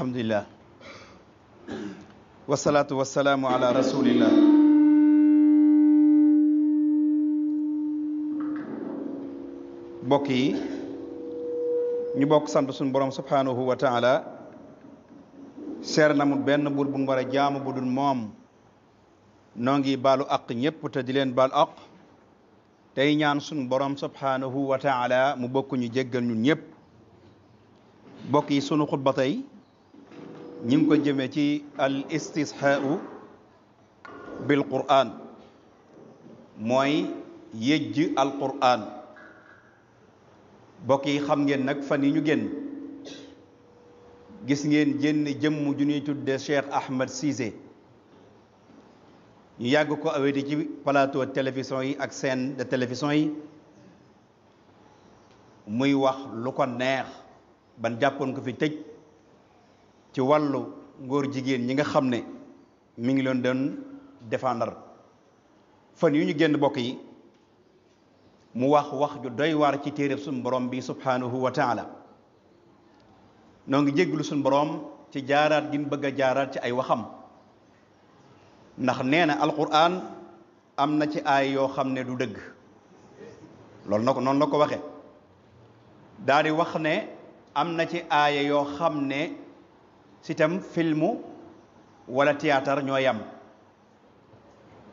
alhamdulillah wasalaatu wasalaamu ala rasulillah mbokk yi ñu bokk sant suñu borom subhanahu wa taala seer na mu benn buur bu war a jaamu bu dul moom noo ngi baalu aq ñëpp te di leen baal aq tey ñaan suñu borom subhanahu wa taala mu bokk ñu jéggal ñun ñëpp mbokk yi sunu xutba tey ñu ngi ko jëmee ci al istishaau bil quran mooy yëjj al quran mbokk yi xam ngeen nag fan yi ñu génn gis ngeen jenn jëmm ju ñuy tudde Cheikh Ahmed Cissé ñu yàgg ko aweti ci plateau télévision yi ak chaîne de télévision yi muy wax lu ko neex ban jàppoon ko fi tëj ci wàllu ngóor jigéen ñi nga xam ne mi ngi leen doon défendre fan yu ñu génn bokk yi mu wax ju doy waar ci téereb suñu borom bi subhanahu wa taala noo ngi jégglu suñu borom ci jaaraat gi mu bëgg a jaaraat ci ay waxam ndax nee na alquran am na ci aay yoo xam ne du dëgg loolu na ko noonu la ko waxe daal di wax ne am na ci aaya yoo xam ne sitam filmu wala théâtre ñoo yam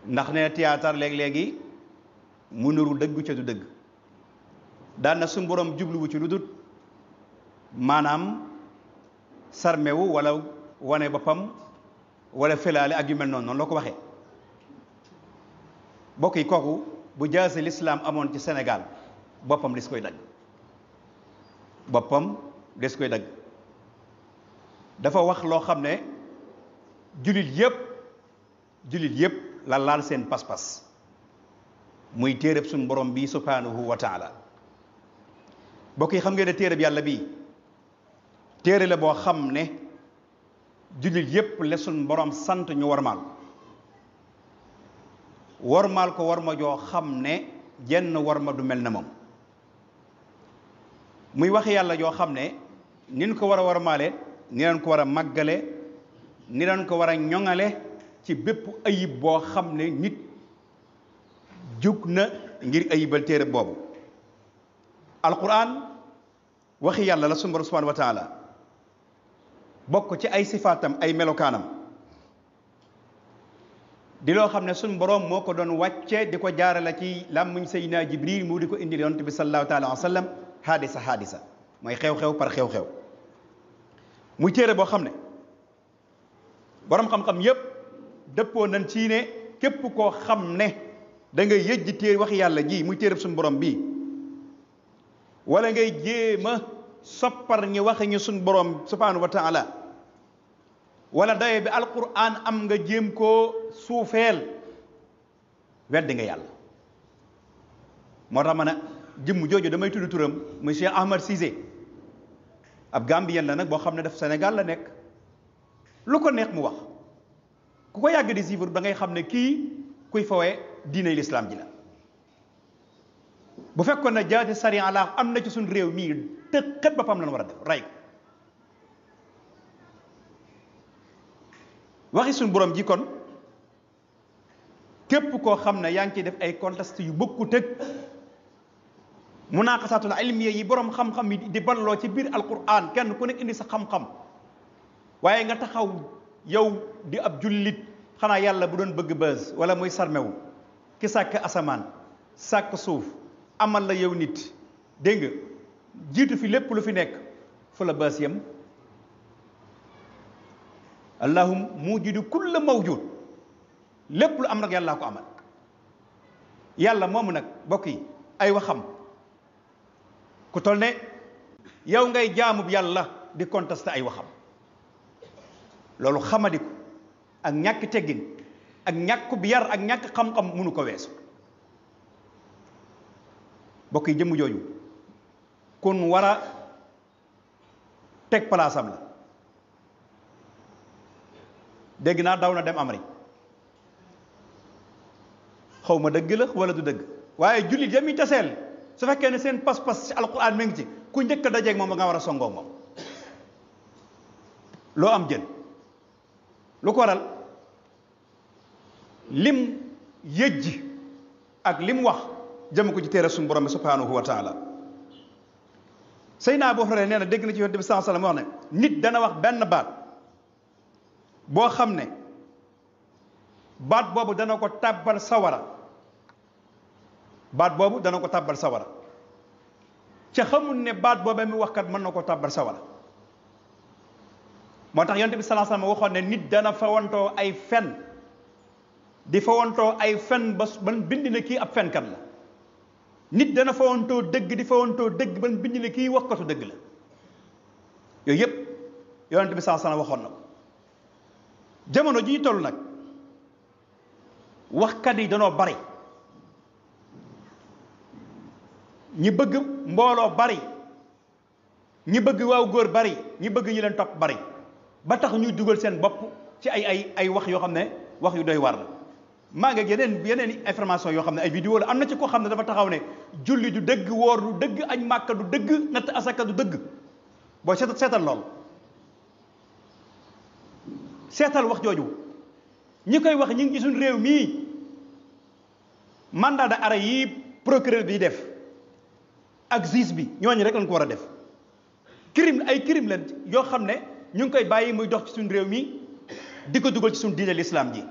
ndax ne théâtre léeg-léegi mu nuru dëggu ca du dëgg daan na suñu borom jubluwu ci lu dut maanaam sarmewu wala wane boppam wala felaale ak yu mel noonu noonu la ko waxee bokk yi kooku bu jaase l'islam amoon ci Sénégal boppam des koy dagg boppam des koy dagg dafa wax loo xam ne jullit yépp la laal seen pas-pas muy téereb suñu borom bi subhanahu wa taala bokk yi xam ngeen ne téereb yàlla bii téere la boo xam ne jullit yépp la suñu borom sant ñu warmaal ko warma joo xam ne jenn warma du mel na moom muy wax yàlla joo xam ne ni ñu ko war a warmaale ni leen ko war a màggale ni leen ko war a ñoŋale ci bépp ayib boo xam ne nit jug na ngir ayibal téere boobu alquran waxi yàlla la sunu borom subhanahu wa taala bokk ci ay sifaatam ay melokaanam di loo xam ne sunu borom moo ko doon wàcce di ko jaarale ci làmmiñ Seydina Jibril mu di ko indi yonent bi sallallahu taala alayhi wa sallam hadisa mooy xew-xew par xew-xew muy téere boo xam ne borom xam-xam yépp dëppoo nañ ci ne képp koo xam ne da ngay yëjj téere wax yàlla ji muy téere suñu borom bii wala ngay jéema soppar ñi waxe ñu suñu borom subhanahu wa taala wala daye bi alquran am nga jéem koo suufeel weddi nga yàlla moo tax ma ne jëmm jooju damay tudd turam muy Cheikh Ahmed Cissé ab Gambien la nag boo xam ne daf Sénégal la nekk lu ko neex mu wax ku ko yàgg di suivre da ngay xam ne kii kuy fawee diiney lislaam ji la bu fekkoon ne jaati sariya la am na ci suñ réew mii te xet boppam lañ war a def ray ko waxi suñ borom ji kon képp koo xam ne yaa ngi ciy def ay contexte yu bokkut ak munaqasatul ilmiya yi borom xam-xam yi di balloo ci biir alquran kenn ku nekk indi sa xam-xam waaye nga taxaw yow di ab jullit xanaa yàlla bu doon bëgg bës wala muy sarmewu ki sàkk asamaan sàkk suuf amal la yow nit dégg nga jiitu fi lépp lu fi nekk fu la bës yam allahum mujidu kulla mawjud lépp lu am nag yàllaa ko amal yàlla moomu nag bokk yi ay waxam ku toll ne yow ngay jaamub yàlla di contesté ay waxam loolu xamadiku ak ñàkk teggin ak ñàkkub yar ak ñàkk xam-xam mënu ko weesu bokk yi jëmm jooju kun war a teg palaasam la dégg naa daw na dem Amérique xaw ma dëgg la wala du dëgg waaye jullit yami taseel su fekkee ne seen pas-pas ci alquran mi ngi ci ku njëkk a dajeeg moom nga war a songoo moom loo am jël lu ko waral lim yëjji ak lim wax jëm ko ci téere suñu borom bi subhanahu wa taala Seydina Abu Hurayra nee na dégg na ci Yonent bi sallallahu alayhi wasallam wax ne nit dana wax benn baat boo xam ne baat boobu dana ko tàbbal sawara baat boobu dana ko tàbbal sawara ca xamul ne baat boobee mi wax kat mën na ko tàbbal sawara moo tax Yonent bi sallallahu alayhi wasallam waxoon ne nit dana fawantoo ay fen di fawantoo ay fen ba bind ne kii ab fenkat la nit dana fawantoo dëgg di fawantoo dëgg ban bind ne kii waxkatu dëgg la yooyu yëpp Yonent bi sallallahu alayhi wasallam waxoon na ko jamono ji ñu toll nag waxkat yi danoo bari ñi bëgg mbooloo bari ñi bëgg waaw góor bari ñi bëgg ñi leen topp bari ba tax ñuy dugal seen bopp ci ay wax yoo xam ne wax yu doy war la maa ngi yeneen information yoo xam ne ay vidéo la am na ci koo xam ne dafa taxaw ne julli du dëgg woor du dëgg añ màkka du dëgg natt asaka du dëgg booy seetal lool seetal wax jooju ñi koy wax ñi ngi ci suñ réew mii mandat d'arrêt yi procureur bi def ak juge bi ñooñu rek lañ ko war a def ay crime leen yoo xam ne ñu ngi koy bàyyi muy dox ci suñ réew mi di ko dugal ci suñ diine l'islam ji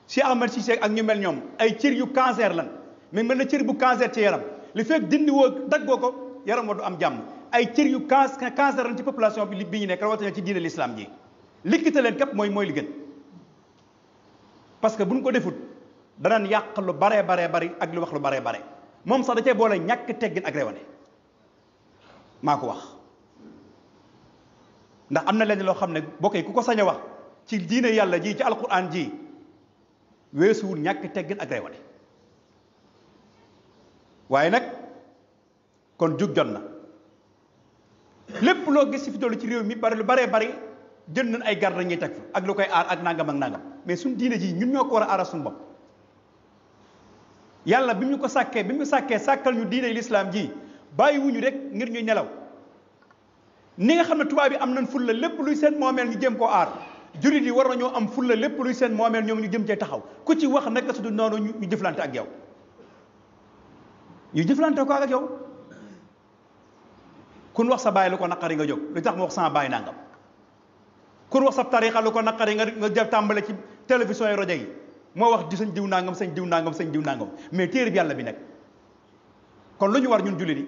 Cheikh Ahmed Cissé ak ñu mel ñoom ay cër yu cancer lan mais mel na cër bu cancer ci yaram li fekk dindi woo daggoo ko yaram wa du am jàmm ay cër yu cancer lan ci population bi ñu nekk rawatina ci diine l'islam ji likkite leen képp mooy li gën parce que buñ ko defut danaan yàq lu baree bari ak lu wax lu baree bare moom sax da cee boole ñàkk teggin ak rewane maa ko wax ndax am na leen loo xam ne bokkee ku ko sañ a wax ci diine yàlla ji ci alquran ji weesuwul ñàkk teggin ak rewane waaye nag kon jug jot na lépp loo gis ci fi tollu ci réew mi bari lu baree bari jënd nañ ay garde ñuy teg fa ak lu koy aar ak nangam mais suñ diine ji ñun ñoo ko war a aaral suñu bopp yàlla bi mu ko sàkkee sàkkal ñu diine l'islam ji bàyyiwuñu rek ngir ñuy nelaw ni nga xam ne tubaab yi am nañ fulla lépp luy seen moomeel ñu jëm koo aar jullit yi war nañoo am fulla lépp luy seen moomeel ñoom ñu jëm cee taxaw ku ci wax naka su dul noonu ñu jëflante ak yow ko ak yow kun wax sa bàyyi lu ko naqari nga jóg lu tax mu wax sama bàyyi nangam kun wax sa tarixa lu ko naqari nga jëf tàmbale ci télévision yi rajo yi moo wax di sañ diw nangam mais téere bi yàlla bi nekk kon lu ñu war ñun jullit yi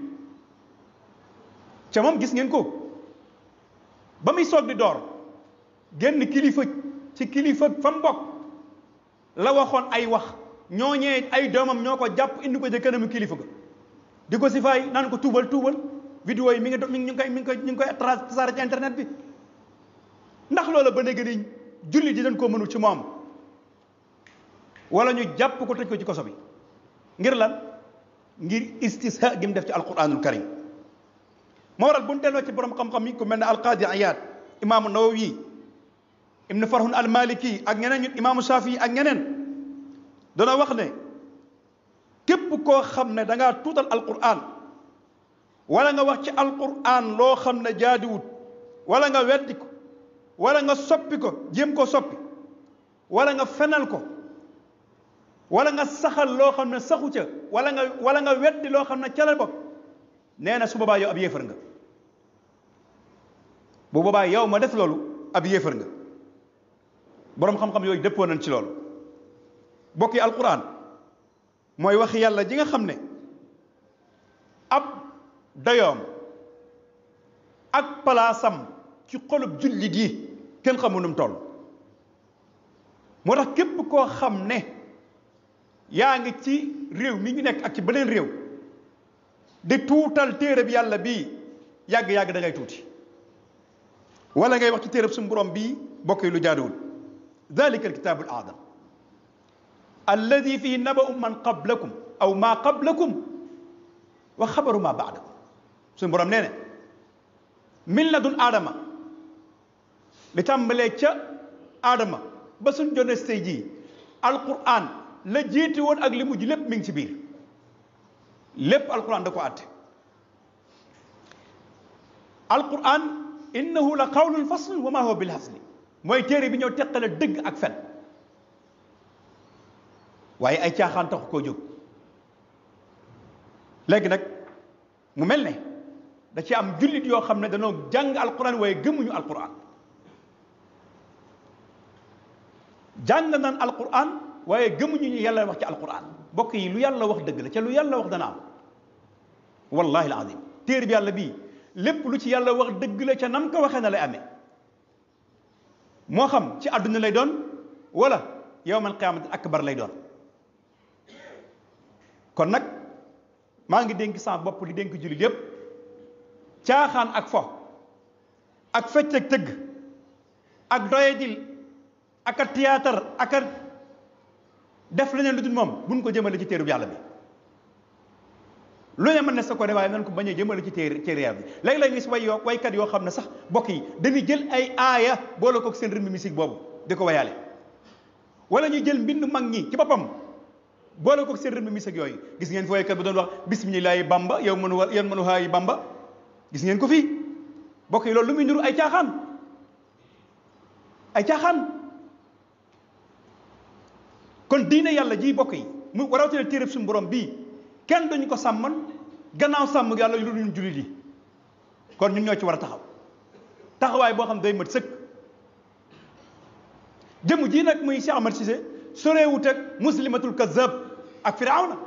ca moom gis ngeen ko ba muy soog di door génn kilifa ci kilifa fa mu bokk la waxoon ay wax ñooñee ay doomam ñoo ko jàpp indi ko ca kanamu kilifa ga di ko si faay naan ko tuubal vidéo yi mi ngi koy tasaare ci internet bi ndax loola ba léegi ni julli di dañ koo mënul ci moom wala ñu jàpp ko tëj ko ci koso bi ngir lan ngir istisha gi mu def ci alquranul karim moo waral bu ñu delloo ci borom xam-xam yi ku mel ne alqaadi Iyaad imaamu Nawawi ibn Farhun al Maliki ak ñeneen ñu imaamu Shafii ak ñeneen dana wax ne képp koo xam ne da ngaa tuutal alquran wala nga wax ci alquran loo xam ne jaadiwut wala nga weddi ko wala nga soppi ko jéem koo soppi wala nga fenal ko wala nga saxal loo xam ne saxu ca wala nga weddi loo xam ne ca la bokk nee na su boobaa yow ab yéefar nga bu boobaa yow ma def loolu ab yéefar nga boroom xam-xam yooyu dëppoo nañ ci loolu bokk yi alquran mooy wax yàlla ji nga xam ne ab dayoom ak palaasam ci xolub jullit yi kenn xamu nu mu toll moo tax képp koo xam ne yaa ngi ci réew mi ñu nekk ak ci beneen réew di tuutal téereb yàlla bii yàgg-yàgg da ngay tuuti wala ngay wax ci téereb suñu borom bii bokk yi lu jaaduwul dalika alkitabu al aadam alladi fihi naba'u man qablakum aw ma qablakum wa xabaru ma baadakum suñu borom nee ne min ladun aadama li tàmbalee ca aadama ba suñ jones tey jii alquran la jiiti woon ak li mujj lépp mi ngi ci biir lépp alquran da ko àtte alquran innahu la qawlun faslun wa ma huwa bil hasli mooy téere bi ñëw teqale dëgg ak fen waaye ay caaxaan taxu koo jóg léegi nag mu mel ne da ci am jullit yoo xam ne dañoo jàng alquran waaye gëmuñu alquran jàng nan alquran waaye gëmuñu ñu yàlla wax ci alquran bokk yi lu yàlla wax dëgg la ca lu yàlla wax dana am wallahi alazim téere bi yàlla bii lépp lu ci yàlla wax dëgg la ca nam ko waxee na lay amee moo xam ci àdduna lay doon wala yawmal qiyaamati akbar lay doon kon nag maa ngi dénk sama bopp di dénk jullit yépp caaxaan ak fo ak fecc ak tëgg ak doyadil ak a théâtre ak a def leneen lu dul moom buñ ko jëmale ci téere bi yàlla bi lu ne mën na sa ko de waaye nan ko bañ a jëmale ci téere yàlla bi léeg-léeg gis waykat yoo xam ne sax bokk yi dañuy jël ay aaya boole ko seen rythme musique boobu di ko wayaale wala ñuy jël mbindu mag ñi ci boppam boole ko seen rythme musique yooyu gis ngeen fi waykat bi doon wax bismillahi bamba yow mënu haayi bamba gis ngeen ko fii bokk yi loolu lu muy niru ay caaxaan kon diine yàlla ji bokk yi mu rawatina téereb suñu borom bii kenn dañu ko sàmmal gannaaw sàmm yàlla lu ñu jullit yi kon ñun ñoo ci war a taxaw taxawaay boo xam day mat sëkk jëmm ji nag muy Cheikh Ahmad Cissé soreewut ak muslimatul kazzab ak firawna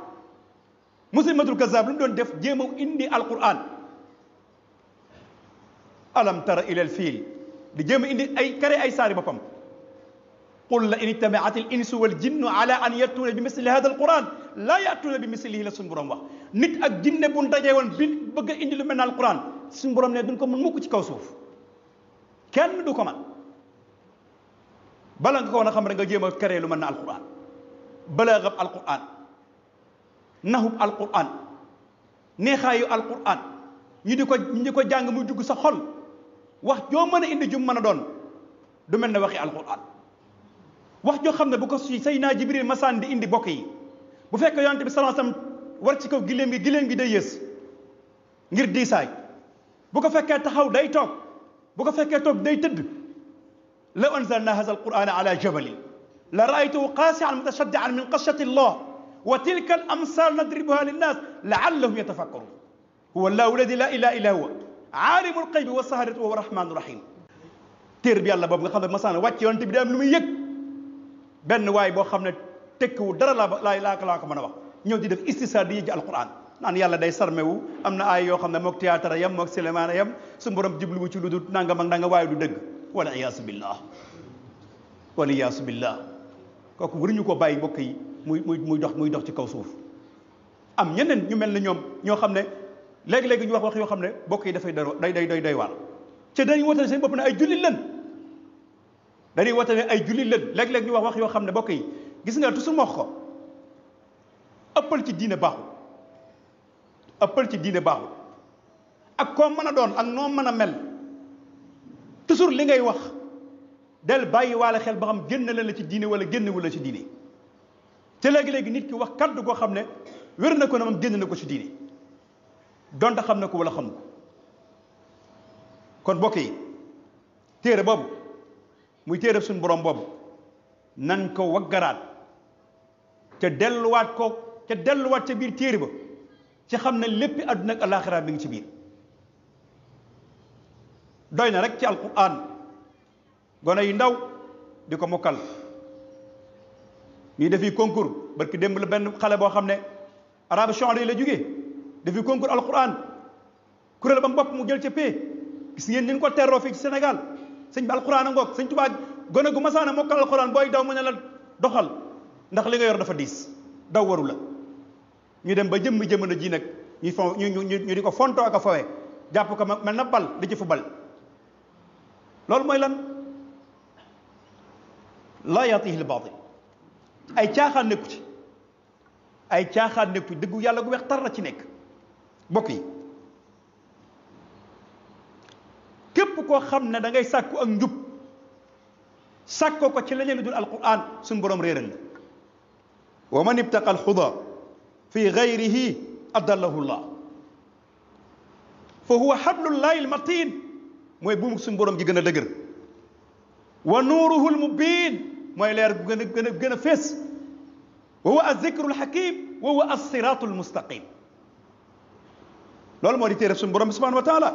muslimatul kazzab lu mu doon def jéem a indi alquran alam tara ila al fiil di jéem a indi ay kare ay saari boppam qul la in ijtamaat al insu wal jinnu ala an yatuuna bi misli hada al quran laa yatuuna bi mislihi la suñu borom wax nit ak jinne bu dajee woon bi bëgg a indi lu mel ne al quran suñu borom ne duñ ko mën mukk ci kaw suuf kenn du ko man bala nga ko woon a xam rek nga jéem a créé lu mel ne al quran balaagab al quran nahub al quran neexaayu al quran ñu di ko jàng muy dugg sa xol wax joo mën a indi jum mën a doon du mel ne waxi al quran wax joo xam ne bu ko Seydina Jibril masaan di indi bokk yi bu fekkee yonent bi sallallahu alayhi wasallam war ci kaw giléem gi day yées ngir diisaay bu ko fekkee taxaw day toog bu ko fekkee toog day tëdd law anzalna hadha alqur'ana ala jabalin la ra'aytahu qasi'an mutashaddi'an min khashyati Allah wa tilka al amsal nadribuha linnas la'allahum yatafakkarun huwa allahu alladhi la ilaha illa huwa alimul ghaybi was shahadati wa huwa rahmanur rahim téer bi yàlla boobu nga xam ne masaan wàcc yonent bi day am lu muy yëg benn waay boo xam ne tekkiwu dara laa ko mën a wax ñëw di def istisaar di yëj alquran naan yàlla day sarmewu am na ay yoo xam ne mook théâtre yam mook cinéma yam su borom jubluwu ci lu dul nangam ak nangam waaye du dëgg wala iyaasu billah kooku waruñu ko bàyyi mbokk yi muy dox ci kaw suuf am ñeneen ñu mel ne ñoom ñoo xam ne léegi-léegi ñu wax yoo xam ne mbokk yi dafay day waar te dañuy wotale seen bopp ne ay jullit lan dañuy woote ne ay jullit leen léeg-léeg ñu wax yoo xam ne bokk yi gis nga toujours ma wax ko ëppal ci diine baaxul ak koo mën a doon ak noo mën a mel toujours li ngay wax del bàyyi waale xel ba xam génn la ci diine wala génn wala ci diine te léegi-léegi nit ki wax kaddu goo xam ne wér na ko ne moom génn na ko ci diine donte xam na ko wala xam ko kon bokk yi téere boobu muy téere suñu borom boobu nan ko waggaraat te delluwaat ca biir téere ba ci xam ne léppi àdduna ak alaxira bi ngi ci biir doy na rek ci alquran gone yu ndaw di ko mokkal ñuy defi concours barki démb la benn xale boo xam ne arabe chanre la jógee defi concours alquran kuréel ba mbopp mu jël ca pee gis ngeen ni ñu ko terroo fii ci Sénégal sëñ bi alquran a ngoog sëñ Tuubaa gone gu masaana mokkal alquran booy daw mu ne la doxal ndax li nga yor dafa diis daw waru la ñu dem ba jamono ji nag ñu di ko fontoo ak a fawee jàpp ko mel na bal di ci fu bal loolu mooy lan laa yaatihi l baatil ay caaxaan nekku ci dëggu yàlla gu weex tar la ci nekk mbokk yi képp koo xam ne da ngay sàkku ak njub sàkkoo ko ci leneen lu dul alquran suñu borom réeral la wa man ibtaqa alhuda fi gayrihi adallahu llah fa huwa hablullahi almatin mooy buum suñu borom ji gën a dëgër wa nuuruhul mubiin mooy leer gu gën a fees wa huwa az-zikrul hakim wa huwa as-siratul mustaqim loolu moo di téere suñu borom bi subhanahu wa taala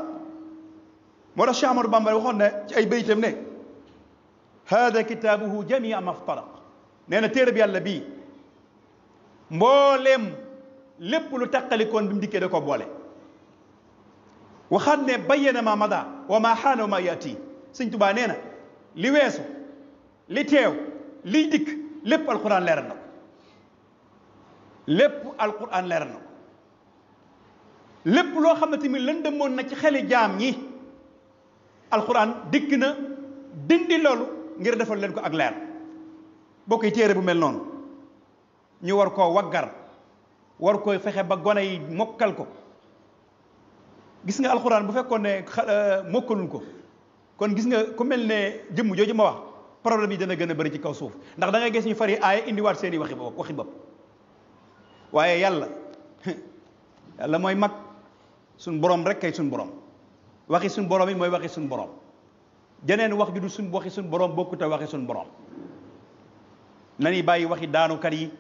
moo tax Cheikh Ahmadou Bamba waxoon ne ci ay baytam ne hada kitaabuhu jamia maftaraq nee na téere bi yàlla bii mbooleem lépp lu taqalikoon bi mu dikkee da ko boole waxaat ne bayyana ma mada wa ma xaana wa ma yaati sëñ Tubaa nee na li weesu li teew liy dikk lépp alquran leeral na ko lépp alquran leeral na ko lépp loo xam ne tamit lëndëmoon na ci xeli jaam ñi alquran dikk na dindi loolu ngir defal leen ko ak leer bokk yi téere bu mel noonu ñu war koo waggar war koy fexe ba gone yi mokkal ko gis nga alxuraan bu fekkoon ne mokkaluñ ko kon gis nga ku mel ne jëmm jooju ma wax problème yi dana gën a bëri ci kaw suuf ndax da ngay gis ñu fari aaya indiwaat seen i waxi bopp waaye yàlla mooy mag suñ borom rek kay suñ borom waxi suñ borom yi mooy waxi suñ borom jeneen wax ju du suñ waxi suñ borom bokkut a waxi suñ borom nañuy bàyyi waxi daanukat yi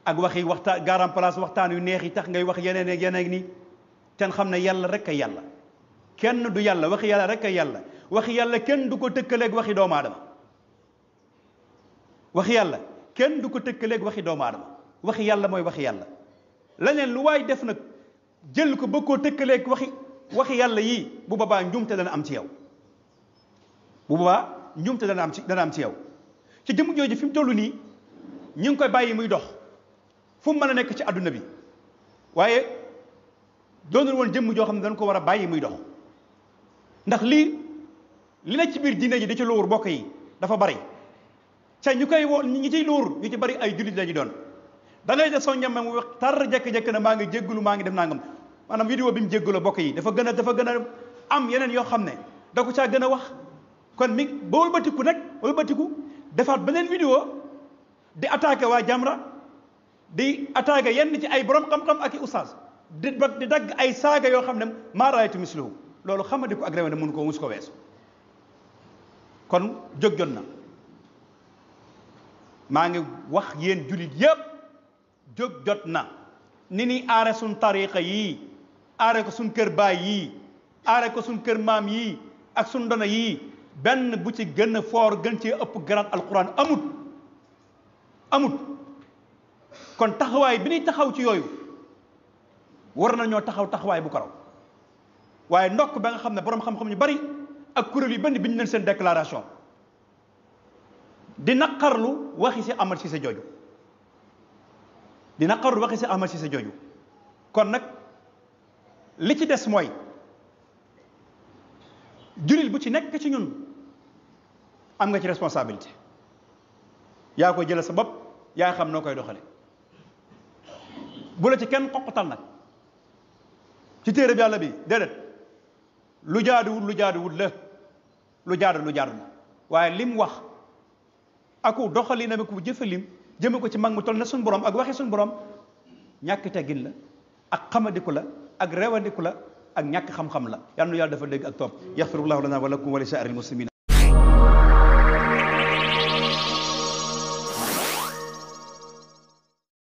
ak waxi waxtaan garam place waxtaan yu neex yi tax ngay wax yeneen ak yeneen ni ten xam ne yàlla rek ay yàlla kenn du yàlla waxi yàlla rek ay yàlla waxi yàlla kenn du ko tëkkaleeg waxi doomu aadama waxi yàlla kenn du ko tëkkaleeg waxi doomu aadama waxi yàlla mooy waxi yàlla leneen lu waay def nag jël ko bëgg koo tëkkaleeg waxi yàlla yii bu boobaa njuumte dana am ci yow bu boobaa njuumte dana am ci yow ci jëmm jooju fi mu toll nii ñu ngi koy bàyyi muy dox fu mu mën a nekk ci àdduna bi waaye doonul woon jëmm joo xam ne dañ ko war a bàyyi muy dox ndax li ne ci biir diine ji di ci luur bokk yi dafa bari ca ñu koy woo ñi ciy luur ñu ci bari ay jullit lañu doon da ngay def soo ñam mu wax tar jekk-jekk na maa ngi jéggulu maa ngi dem nangam maanaam vidéo bi mu jéggula bokk yi dafa gën a am yeneen yoo xam ne da ko caa gën a wax kon mi ba wëlbatiku defaat beneen vidéo di attaqué waa Jamra di attaqué yenn ci ay borom xam-xam ak i oustaz di dagg ay saaga yoo xam ne maa raaytu mislahu loolu xamadi ko ak réew ne mënu ko mus ko weesu kon jóg jot na maa ngi wax yéen jullit yépp jóg jot na ni ni aare suñ tariqa yii aare ko suñ kër baay yii aare ko suñ kër maam yii ak suñ dona yii benn bu ci gën a foor gën ci ëpp garaat alquran amut kon taxawaay bi ñuy taxaw ci yooyu war na ñoo taxawaay bu ko raw waaye ndokk ba nga xam ne borom xam-xam ñu bari ak kuréel yu benn bi ñu leen seen déclaration di naqarlu waxi si Ahmed Cissé jooju kon nag li ci des mooy jullit bu ci nekk ci ñun am nga ci responsabilité yaa koy jëlee sa bopp yaa xam noo koy doxale bu la ci kenn xoqatal nag ci téere bi yàlla bi déedéet lu jaaduwul la lu jaadu la waaye lim wax aku doxali na ko jëfalim jëme ko ci mag mu toll na suñu borom ak waxi suñu borom ñàkk teggin la ak xamadiku la ak rewandiku la ak ñàkk xam-xam la yal na yàlla dafa dégg ak topp yaxfirullahu lana wa lakum wa li saa'iril muslimin